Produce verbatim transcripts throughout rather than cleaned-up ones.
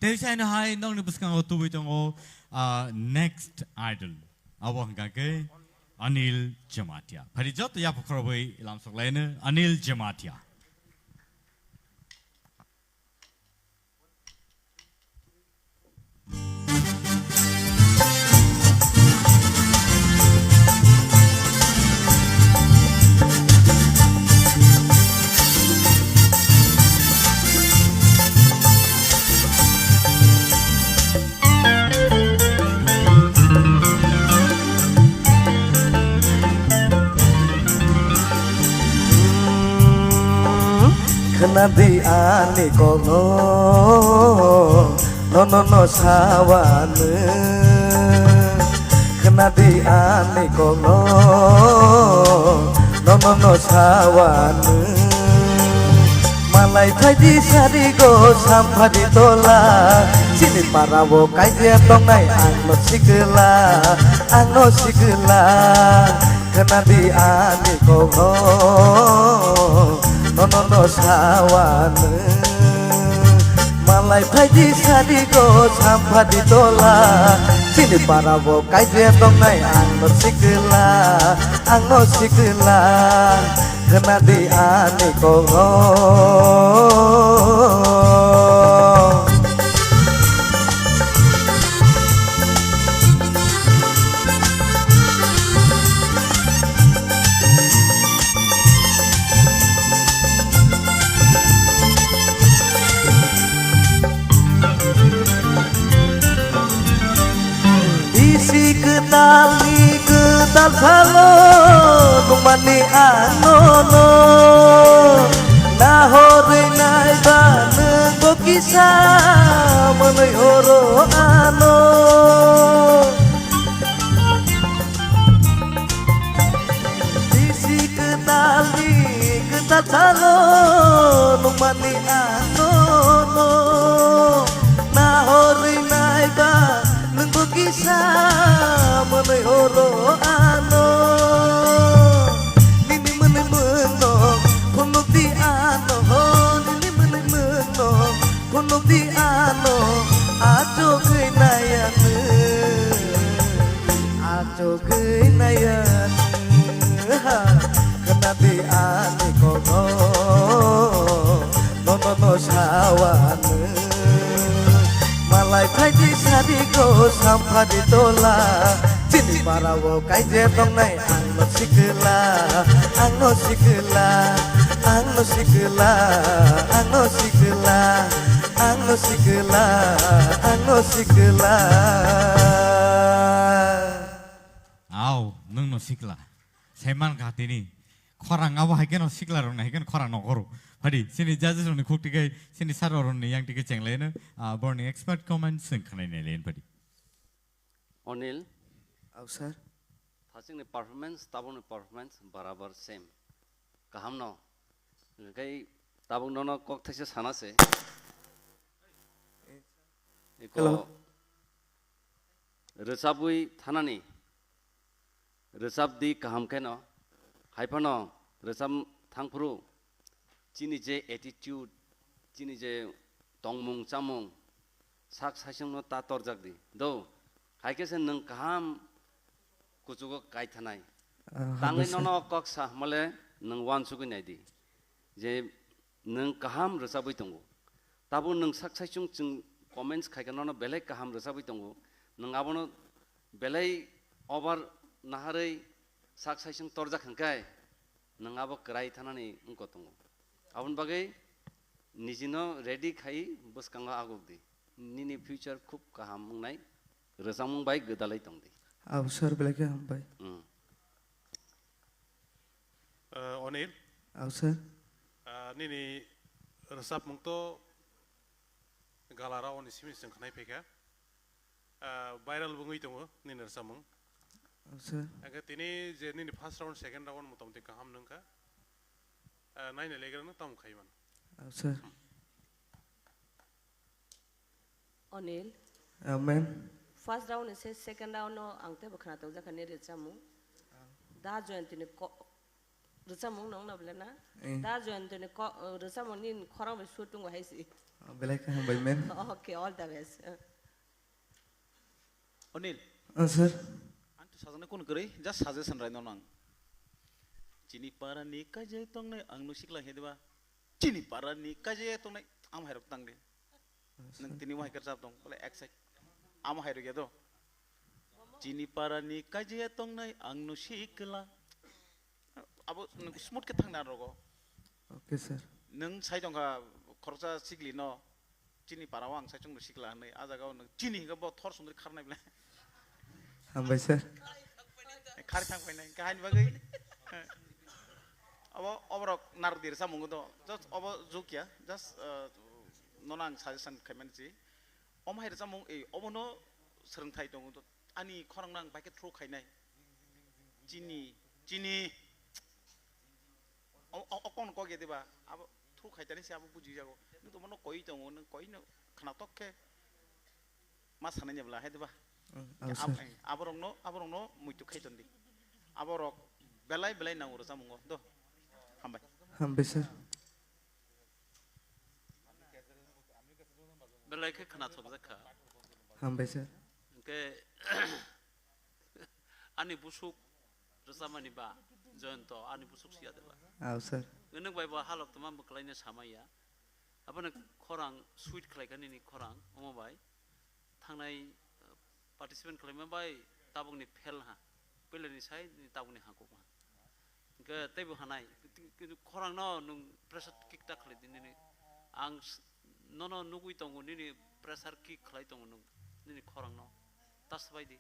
Tei saino hai nokni bwskango tubui tongo, ah, next idol. Abo hwnkha khe Anil Jamatia. Phari joto yapha khorobwi lamsok laino Anil Jamatia. Khwnadi ani kokno, nono no sawano. Khwnadi ani kokno, nono no sawano. Malai phaidi sarigo samphadi tola, chini parao kaijia tongnai angno sikla, angno sikla. Khwnadi ani kokno, nono no sawano. Malai phaidi sarigo samphadi tola, chini parao kaijia tongnai angno sikla, angno sikla. Khwnadi ani kokno. Bisi kwtalni kwtal salo nungmani ang nono. Nahorwi naiba nwngbo kisa mwnwi horo ano. Bisi kwtalni kwtal salo nungmani ang nono. Nahorwi naiba nwngbo kisa mwnwi horo ano. Nini mwnwi mwngno phunukdi ano ho, nini mwnwi mwngno phunukdi ano. Achugwi naiya nwng, achugwi naiya nwng, ha, khwnadi ani kokno, nono no sawano. Malai phaidi sarigo samphadi tola, chini parao kaijia tongnai angno sikla, angno sikla, angno sikla, angno sikla, angno sikla, angno sikla. Au, nwngno sikla. Saiman kha tini. Khorang abo hai kheno sikla rokni hai kheno khorang nokoro. Phadi, chini judges rokni khuk tikai, chini sir rokni yang tikai chenglaino, ah, borni expert comments swng khanai nailaino phadi. Onil. Au, sir. Thachikni performance, tabukni performance barabar same. Kaham no. Hwnkhe tabuk nono kok thaisa sana se. Eko Hello. Rwchabwi thanani. Rwchapdi kaham kheno. Hai phano rwchap thangphuru chini je attitude, chini je tongmung chamung, sak saichungno ta torjak di. Do, hai khe se nwng kaham kuchugo kai thanai. Ah, Tangwi habai se. Nono kok sa hwnmale nwng uansugwi nai di. Je nwng kaham rwchabwi tongo. Tabuk nwng sak saichung chwng comments khaikha nono belai kaham rwchabwi tongo. Nwng abono belai over naharwi sak saichung torjak hwnkhe nwng abo kwrai thanani wngkha tongo. Aboni bagwi nijino ready khai bwskango aguk di. Nini future khub kaham wngnai, rwchapmung bai gwdalai tong di. Abo sir belai khe hambai. Mm. Ah, Onil. Au, sir. Ah, nini rwchapmung to galarao ni simi swng khnai phaikha. Ah, viral bo wngwi tongo nini rwchapmung. Au, sir. Hwnkhe tini je nini first round, second round motamoti kaham nungkha. Ah, naina legra no tamo khaiman. Au, sir. Onil. Amen. First round ni se second round no ang teibo khna tong jakha ni rwchapmung. Da Joyantini ko-, rwchapmung nung na bole na? Eh. Da Joyantini ko-, rwchapmung ni khorang bai shooting hai si. Belai khe hambai, ma'am. Okay, all the best. Onil. Ah, sir. Ang to sajani kun kwrwi, just suggestion rai nono ang. Chini para ni kaje tongnai ang no sikla he diba. Chini para ni kaje tongnai am hairok tang de. Nang tini wahai kerjap tong, bole ek sek. Amo hai rwgya do. Chini para ni kajiya tongnai ang no sikla. Abo nung smooth khe thangna rogo. Okay, sir. Nung sai tongkha khoroksa sikli no. Chini para o ang sai chwng no sikla hwnwi. A jaga o nung chini hwnkhe bo thor sundri kharnai bwle. Hambai, sir. Khari thang painai, kahini bagwi. Abo, oborok narwk di rwchapmung do. Just obo jukya, just, uh, nono ang suggestion khaimani si. Omo hai rwchapmung, eh, obono swrwngthai tongo do. Ani khorang no ang bai khe throw khainai. Chini, chini. O, o, o kokno kok ya diba? Abo throw khaitani se abo buji jago. Nung to bono koi tongo, nung koi no khna tok khe. Ma sanai ni bwla hai diba? Mm, ah, sir. Aborokno, aborokno muitu khai tondi. Aborok belai belai nango rwchapmungo do. Hambai. Hambai, sir. Belai khe khna thok jak kha. Hambai, sir. Hwnkhe ani busuk rwchapmani ba, Joyonto, ani busuk siya de ba. Ah, sir. Nung bai bo halok tongma mwkhlai no samaya. Aboni khorang sweet khlai kha nini khorang, omo bai. Thangnai, uh, participant khlaima bai tabukni fail ha. Puilani sai ni tabukni hangkuk ha. Hwnkhe teibo hanai, kintu khorang no nung pressure kick ta khlai di nini. Ang s-, nono nugui tongo nini pressure kick khlai tongo nung nini khorang no. Tas bai di.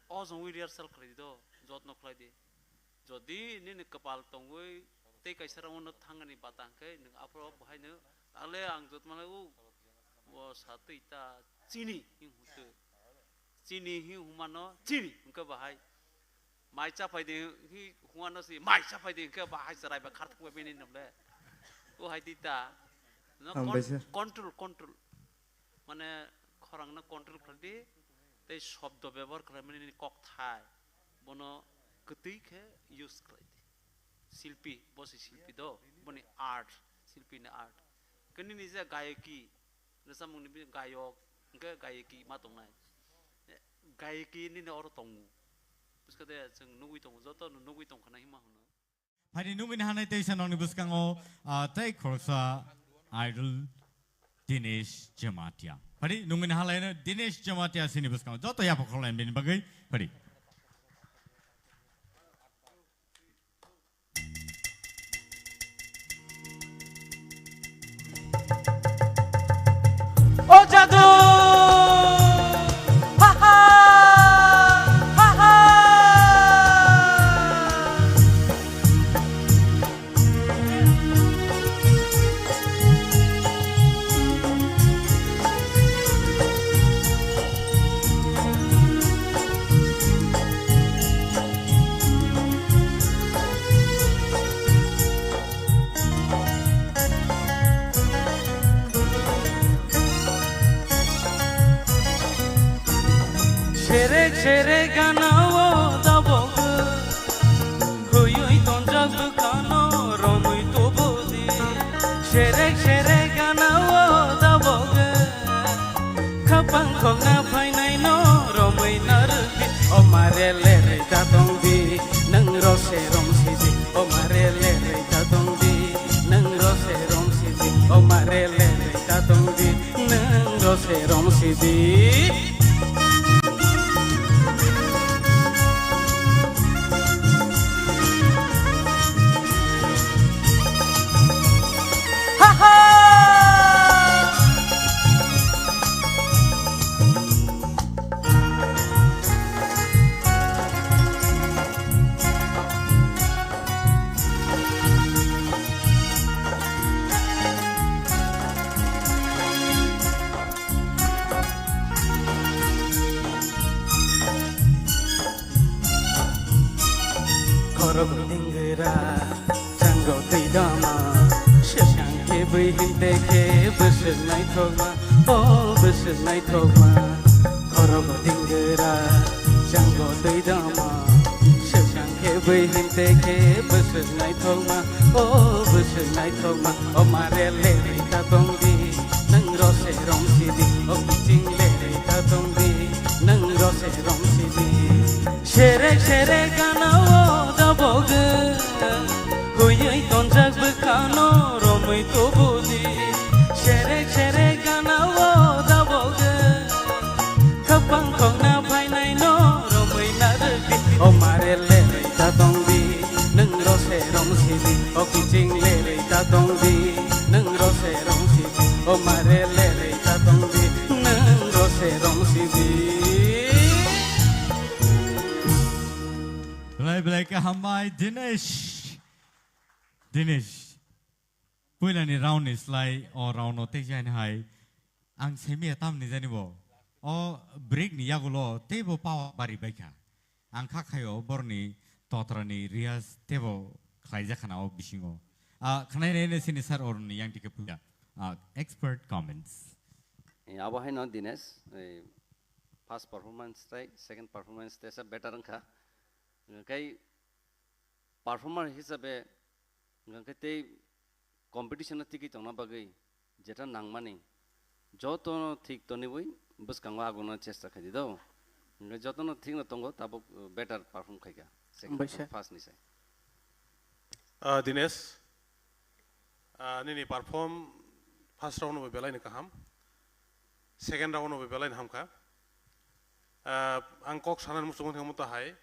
O jongwi rehearsal khlai di do, jotno khlai di. Jodi nini kwpal tongwi tei kaisa round-o thangani bata hwnkhe nwng aphuru bo haino, "Ale ang jotma lai o, bo sa twi ta chini," hing hwnkhe. Chini hing hwmano chini hwnkhe bahai. Mai cha phai di hing hwmano si, mai cha phai di hwnkhe bahai chwrai ba khar thangbai bini nable. O hai twi ta. No, hambai, con-, sir. Control, control. Mane khorangno control khlai di, tei shobdo bebohar khlaimani nini kokthai, bono kwtwi khe use khlai di. Silpi, bo se silpi do, boni art, silpi ni art. Khe nini je gayaki, rwchapmung ni bini gayok, hwnkhe gayaki ma tongnai. Gayaki nini oro tongo. Buskade chwng nugui tongo, joto no nugui tongkha na hima hwno. Phadi nugwini hanai teisa nokni bwskango, ah, tei khoroksa idol Dinesh Jamatia. Phadi nugwini halaino Dinesh Jamatia sini bwskango joto yapha khorlaini bini bagwi. Phadi. O jadu! Ha ha! Ha ha! Serek serek gana o tabok, huyui tonjak bwkhano romui tubudi. Serek serek gana o tabok, khapang khokna phainai no romui narwkdi. O mare lerei ta tongdi, nwng rose romsidi. O mare lerei ta tongdi, nwng rose romsidi. O mare lerei ta tongdi, nwng rose romsidi. Khorok dingira, chango twi dama, swkang khe bui hinte khe bwswk naithokma, o bwswk naithokma. Khorok dingira, chango twi dama, swkang khe bui hinte khe bwswk naithokma, o bwswk naithokma. O mare lerei ta tongdi, Rong sidi, o kiching lerwi ta tongdi, nwng rose rong sidi. Serek serek gana o dabogo, kuyui tonjak bwkhano romwi tubudi. Serek serek gana o dabogo, khapang khokna phainai no romwi narwkdi. O mare lerwi ta tongdi, nwng rose rong sidi, o kiching lerwi ta tongdi, nwng rose rong sidi. O mare lerwi ta tongdi, nwng rose rong sidi. Belai belai khe hambai Dinesh. Dinesh. Puilani round ni slai o round no tei jani hai ang semi ya tamni jani bo. O break ni yagulo tei bo power bari baikha. Ang kha khayo borni totrani riyaz tebo khlaijak khana o bisingo. Ah, khnai nai nai sini sir oroni yang dike puya. Ah, expert comments. Eh, abo haino Dinesh, eh, first performance tai second performance tesa better wngkha. Kai performer hisabe hwnkhe tei competition o tigwi tongna bagwi jeta nangmani jotono thik toniwi bwskango aguna chesta khaidi do. Hwnkhe jotono thik no tongo tabuk better perform khaika second Hambai sir. First ni sai. Ah, Dinesh, ah, nini perform first round no belai ni kaham, second round no belai ni hamkha. Ah, ang kok sanani muchungo thangmo to hai.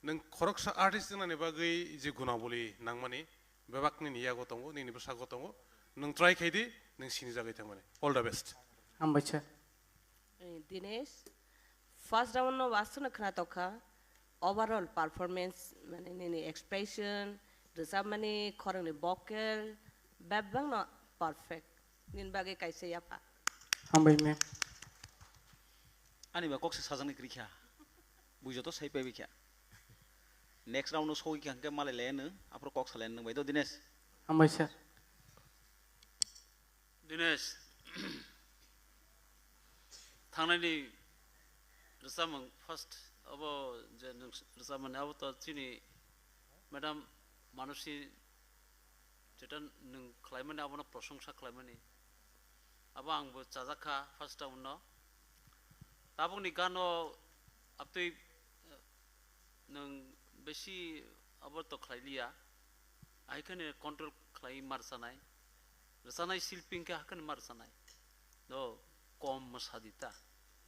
Nwng khoroksa artist wngnani bagwi je gunabuli nangmani bebak nini yago tongo, nini bwsago tongo. Nwng try khai di, nwng sinijagwi thangmani. All the best. Hambai sir. Eh, Dinesh, first round no wasano khna tokha. Overall performance, mane nini expression, rwchapmani, khorangni vocal, bebak no perfect. Nini bagwi kaisa yapha. Hambai ma'am. Ani ba kok se sajangni kwrwi kha. Bui joto sai paibai kha. Next round no sogwi kha hwnkhe malai le nwng, aphuru kok salai nwng bai do Dinesh. Hambai sir. Dinesh, thangnani rwchapmung first abo je nwng rwchapmani abo to chini madam Manusi jeta nwng khlaimani abono prosongsa khlaimani. Abo angbo chajak kha first round no. Tabukni gano abtwi, eh, nwng besi abo to khlai liya. Ahai kheno control khlai mar chanai. Rwchanai silping khe hakheno mar chanai. Do kom mwsadi ta.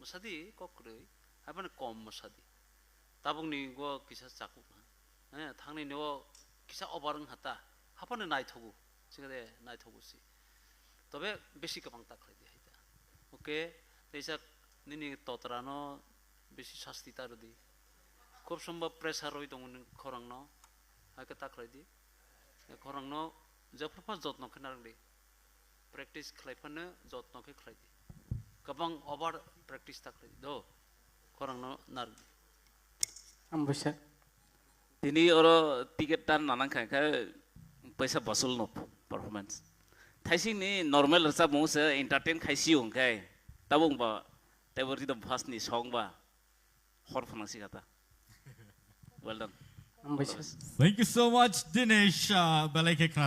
Mwsadi kok kwrwi, haibano kom mwsadi. Tabukni go kisa chakuk ha. Eh, thangnini o kisa over wng ha ta. Haphano naithogo. Sikade naithogo si. Tobe besi kwbang ta khlai di hai ta. Okay, teisa nini totra no besi sasti ta rwdi. Khub sombo pressure rwi tongo nini khorang no. Hai khe ta khlai di. Khorang no jephru pha jotno khe narwk di. Practice khlai phano jotno khe khlai di. Kwbang over practice ta khlai di. Do. Khorang no narwk di. Hambai sir. Tini oro ticket tan nanang kha khe paisa basul no performance. Thaising ni normal rwchapmung se entertain khai si ung khe. Tabuk ba tebo rhythm first ni song ba hor phunang si kata. Well done. Hambai sir. Thank you so much, Dinesh. Ah, belai khe khna